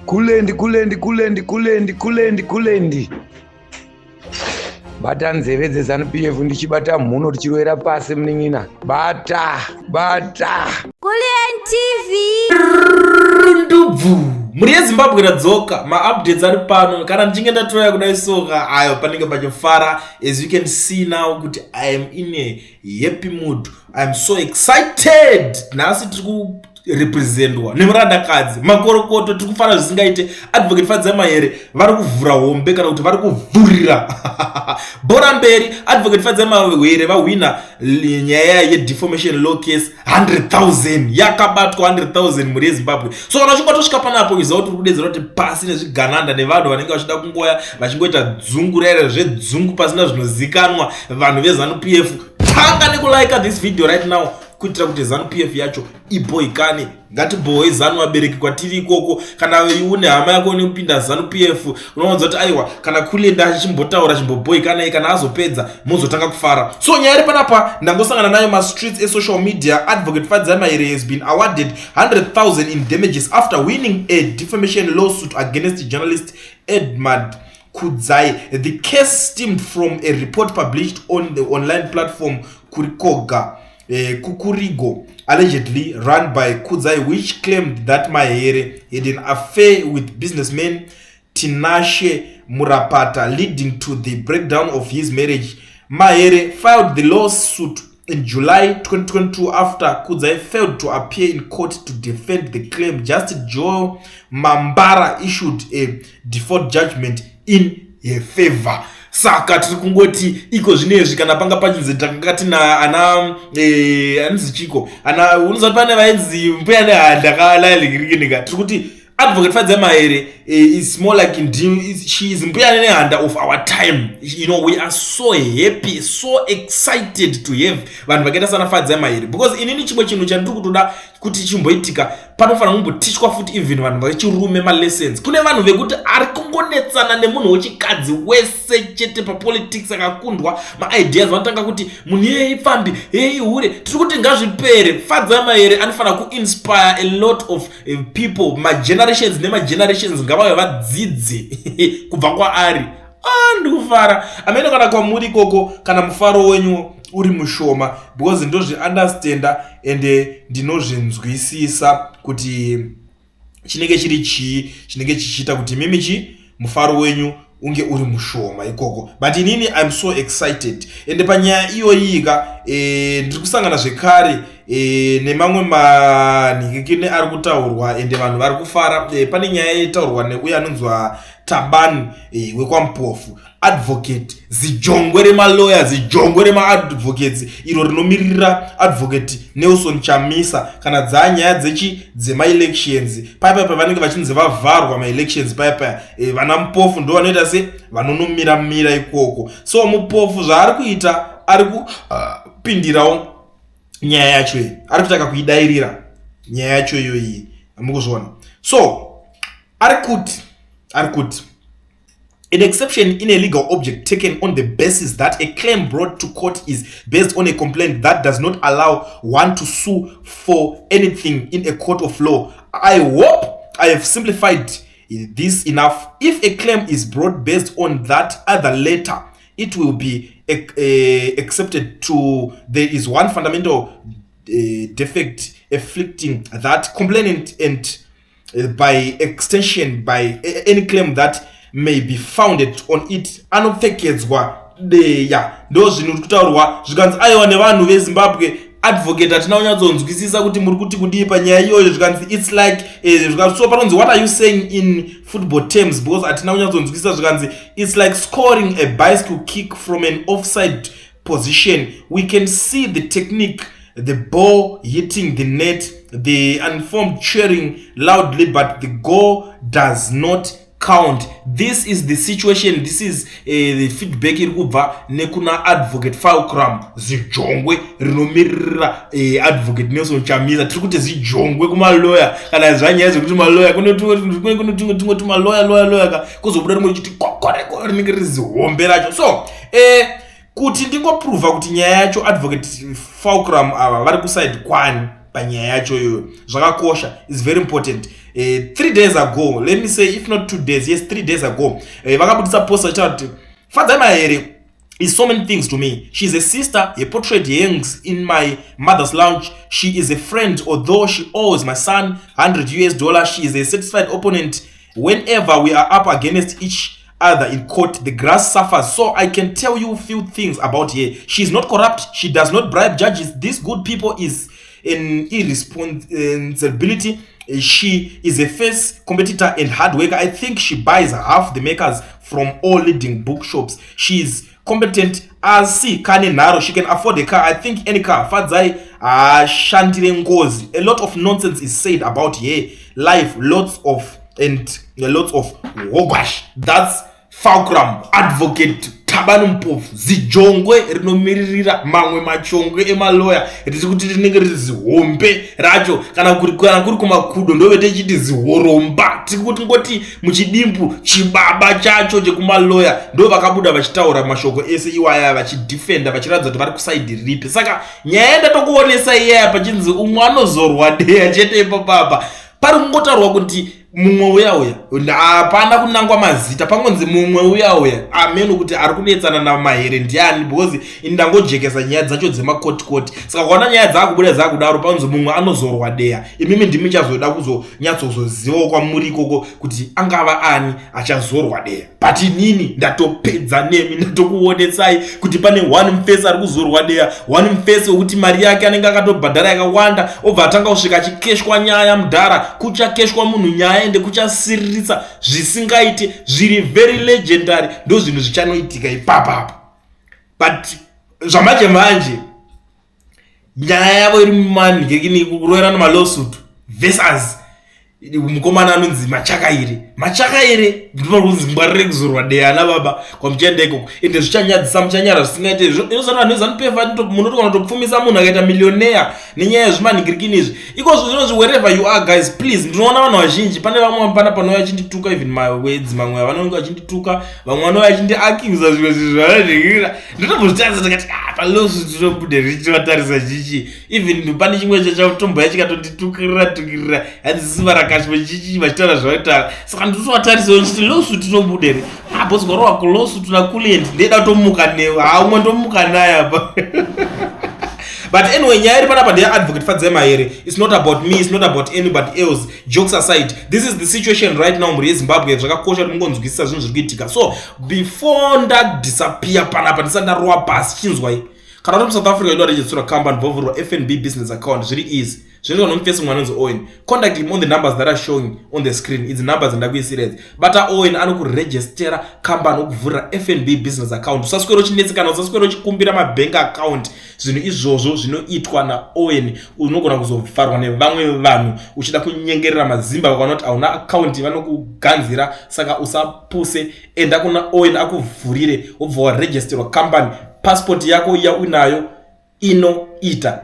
Kulendi, kulendi, kulendi, kulendi, kulendi, kulendi. Bata nzeve dzeZanu PF ndichibata mhuno tichirovera pasi munin'ina. Bata, bata. Kulliant TV. Ndubvu mhuri yeZimbabwe radzoka, maupdates ari pano. Kana ndichinge ndatoya kudai soka ayo panenge pachifara. As you can see now kuti I am in a happy mood, I am so excited. Nhasi tiri kurepresentwa nemurandakadzi makorokoto, tiri kufara zvisingaite. Advocate Fadzai Mahere vari kuvhura hombe, kana kuti vari kuvhurira bhora mberi. Advocate Fadzai Mahere vahwina nyaya yedefamation law case, 100,000 yakabatwa, 100,000, mhuri yeZimbabwe. So kana uchinge watosvika panapo, iziva kuti uri kudedzera kuti pasi nezvigananda nevanhu vanenge vachida kungoya vachingoita dzungu raira zvedzungu pasina zvinozikanwa. Vanhu veZanu PF, tanga nekulike this video right now kuitira kuti ZANU PF yacho ibhoikane. Ngatibhohwe ZANU, vabereki kwatiri ikoko. Kana une hama yako inopinda ZANU PF, unowanza kuti aiwa, kana kulenda achimbotaura, chimbobhoikanai. Kana azopedza, muzotanga kufara. So nyaya iri panapa ndangosangana nayo mastreets esocial media. Advocate Fadzai Mahere has been awarded 100,000 in damages after winning a defamation lawsuit against journalist Edmund Kudzai. The case stemmed from a report published on the online platform Kurikoga, Kukurigo, allegedly run by Kudzai, which claimed that Mahere had an affair with businessman Tinashe Murapata, leading to the breakdown of his marriage. Mahere filed the lawsuit in July 2022 after Kudzai failed to appear in court to defend the claim. Justice Joe Mambara issued a default judgment in her favor. Saka tiri kungoti iko zvinezvi, kana panga pachinzi takanga tina ana anonzi chiko, ana unozati pane vainzi Mbuya Nehanda kalaligirikinika, tiri kuti Advocate Fadzai Mahere is more like she is Mbuya Nehanda of our time. We are so happy, so excited to have vanhu vakaita sana Fadzai Mahere, because inini chimwe chinhu chandiri kutoda kuti chimboitika, panofanira kumbotichwa futi even vanhu vechirume malessons. Kune vanhu vekuti ari kungonetsana nemunhu wechikadzi wese chete papolitics, akakundwa maideas, vanotanga kuti munhu iyeye ipfambi, yeye ihure. Tiri kuti ngazvipere. Fadzai Mahere anofanira kuinspire a lot of people, magenerations nemagenerations ngavave vadzidze kubva kwaari. Ah, ndikufara amene. Kana kwamuri ikoko, kana mufaro wenyu uri mushoma, because ndozviunderstanda ende ndinozvinzwisisa kuti chinenge chiri chii chinenge chichiita kuti mimi chi mufaro wenyu unge uri mushoma ikoko. But inini I'm so excited. Ende panyaya iyoyika ndiri kusangana zvekare nemamwe manhikikine ari kutaurwa, ende vanhu vari kufara. Pane nyaya yetaurwa neuyo anonzwa Tabani wekwaMupofu, advocate, zijongwe remaloya, zijongwe remaadvocates, iro rinomiririra Advocate Nelson Chamisa kana dzanyaya dzechi dzemaelections. Paya pavanenge vachinzi vavharwa maelections paya, vana Mupofu ndo vanoita se vanonomiramira ikoko. So Mupofu zvaari kuita, ari kupindirawo nyaya yacho iyi, ari kuita kakuidairira nyaya yacho iyoyi, mukuzviona. So ari kuti an exception in a legal object taken on the basis that a claim brought to court is based on a complaint that does not allow one to sue for anything in a court of law. I hope I have simplified this enough. If a claim is brought based on that other letter, it will be accepted to. There is one fundamental defect afflicting that complainant and by extension by any claim that may be founded on it. Anopfekedzwa deya. Ndo zvinhu uri kutaurwa, zvikanzi aiwa nevanhu veZimbabwe, advocate, hatina kunyatsonzwisisa kuti muri kuti kudii panyaya iyoyo. Zvikanzi it's like so panonzi, "What are you saying in football terms?" Because hatina kunyatsonzwisisa. Zvikanzi it's like scoring a bicycle kick from an offside position. We can see the technique, the ball hitting the net, the uniformed cheering loudly, but the goal does not count. This is the situation. This is the feedback iri kubva nekuna Advocate Falcram, zijongwe rinomiririra Advocate Nelson Chamisa. Tiri kuti zijongwe kumaloya. Kana zvanyaya zvekuti maloya, kune tumwe tumaloya loya loya ka, kuzobuda rimwe richiti kokoreko, rinenge riri zihombe racho. So kuti ndingoprova kuti nyaya yacho, Advocate Falcram ava vari kuside kwani panyaya yacho iyoyo, zvakakosha, is very important. 3 days ago, let me say, if not 2 days, yes, 3 days ago, vakabudisa post vachitaura kuti Fadzai Mahere is so many things to me. She's a sister. Her portrait hangs in my mother's lounge. She is a friend, although she owes my son US$100. She is a satisfied opponent. Whenever we are up against each other in court, the grass suffers. So I can tell you few things about her. She is not corrupt. She does not bribe judges. This good people is an irresponsibility. She is a fierce competitor and hard worker. I think she buys half the makers from all leading bookshops. She is competent, asi kane nharo. She can afford a car, I think any car. Fadzai haashandire ngozi. A lot of nonsense is said about her life, lots of and lots of hogwash. That's Fulcrum Advocate Thabani Mpofu, zijongwe rinomiririra mamwe machongwe emaloya. Riri kuti rinenge riri zihombe racho, kana kuri kumakudo ndove techiti zihoromba. Tiri kuti ngoti muchidimbu chibaba chacho chekumaloya. Ndo vakabuda vachitaura mashoko ese iwaya, vachidefenda, vachiratidza kuti vari kuside ripi. Saka nyaya yandatokuonesa iyaya, pachinzi umwe anozorwa deya chete ipapapa, pari kungotaurwa kuti mumwe uya uya, hapana kunangwa mazita, pangonzi mumwe uya uya. Ameno kuti ari kunetsana naMahere ndiani, because ini ndangojekesa nyaya dzacho dzemakotikoti. Saka kuona nyaya dzaakubuda dzaakudaro, panonzi mumwe anozorwa deya. Imimi ndimi chazoda kuzonyatsozozivawo kwamuri ikoko kuti angava ani achazorwa deya, but inini ndatopedza nemi, ndatokuonesai kuti pane one mufesi ari kuzorwa deya, one mufesi wekuti mari yake anenge akatobhadhara yakawanda, obva atanga kusvika achikeshwa nyaya. Mudhara, kuchakeshwa munhu nyaya, ende kuchasiririsa zvisingaiti, zviri very legendary. Ndo zvinhu zvichanoitika ipapapa. But zvamanje manje nyaya yavo iri mumanhikekini, kuroverana malawsuit versus mukomana anonzi Machakaire. Machakaire ndinokunzi ngwarire kuzorwa deya nababa kwamuchaenda ikoko, ende zvichanyadzisa, muchanyara zvisingaite. Inozati vanhu veZANU PF munotogona kutopfumisa munhu akaita millionaire nenyaya yezvimanhikirikini izvi ikozvo zvinozvi. Wherever you are, guys, please, ndinoona vanhu vazhinji, pane vamwe pana panouya vachindituka, even mawords mamwe vanonge vachindituka, vamwe vanouya vachindiaccusa zvimwe zvinhu zvavanhikira. Ndinotombozvitarisa ndikati, "Ah, palawsuit tinobude richivatarisa chichi." Even pane chimwe chatomboya chikatonditukirira tukirira, hanzi sivarakashwa chichi, vachitaura zvavataura. Saka ndinotovatarisawo chiti lawsuit tinobude here abhozwarwa kulawsuit nakulend, ndeda kutomuka newe, ha, umwe ndomuka naye apa. But anyway, nyaya iri panapa ndeyaadvocate Fadzai Mahere. It's not about me, it's not about anybody else. Jokes aside, this is the situation right now. Mhuri yeZimbabwe, zvakakosha kuti mungonzwisisa zvinhu zviri kuitika. So before ndadisappear panapa, ndisati ndarova pasi, chinzwai: kana uri muSouth Africa unoda registerwa company, vovhurwa FNB business account, zviri easy, zvinoitwa nomufesi mumwe anonzi Owen. Contact him on the numbers that are showing on the screen. Idzi numbers ndakuisira idzi. Bata Owen, anokuregistera company, okuvhurira FNB business account. Usaswera uchinetsekana, usaswera uchikumbira mabank account. Zvinhu izvozvo zvinoitwa naOwen. Unogona kuzovharwa nevamwe vanhu uchida kunyengerera mazimba, vakaona kuti hauna account, vanokuganzira. Saka usapuse, enda kuna Owen akuvhurire, wobva waregisterwa company. Passport yako yaunayo inoita.